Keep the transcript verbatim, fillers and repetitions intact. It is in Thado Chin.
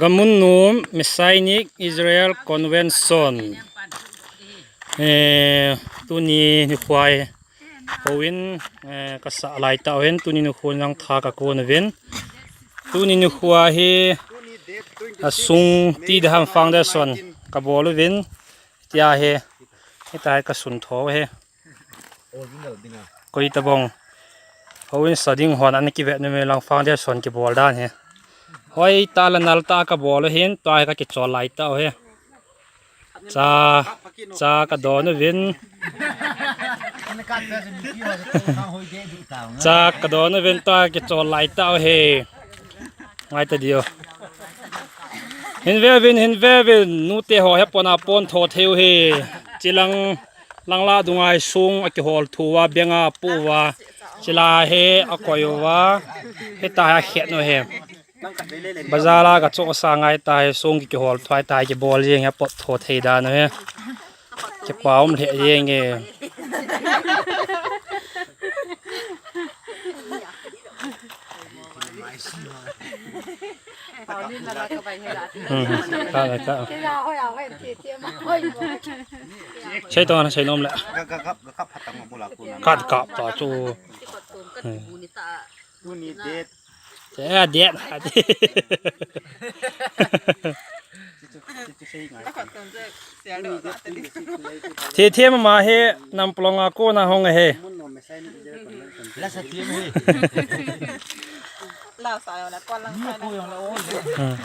Gamun nom Messianic Israel Convention. Eh, tuni nikho hi houin, eh, kasah laitah uvin, tuni nikho lang tha kakon uvin. Tuni nikho hi asung ti ding ham foundation kabol uvin. Tia hi, hitia hi kasun tho hi. Koi tabang. Houin sa ding hon ana kivet nom e lang foundation kibol dan hi. Hoitah le naltah kabol u hin, tua hi kakichol laitah u hi. Cha, cha kadon uvin. Cha kadon uvin, tua kichol laitah u hi. Ngai ta diu. Hin ve uvin, hin ve uvin, nute ho hi pon a pon tho thei u hi. Chilang, langla dunga hi song akihol thu uva, benga apoh uva. Chila hi akoi uva. Hitia hi akhen u hi. Bazar a kachohsa ngai ta hi, song kikihol thu a hitia hi kibol jeng hi, apot tho thei dan u hi. Kipa um lheh jeng e. Hmm, ka, ka. Sei to na sei nom le. Ka, ka, ka, ka, ka phatang mo la ko na. Ka, ka, ta chu. Hmm. Tuni date. Che, date. Thethem ama hi Namplong a kona hung ahi. Lasa thiam hi. Lasa yo la, ko lang sa na. Hmm.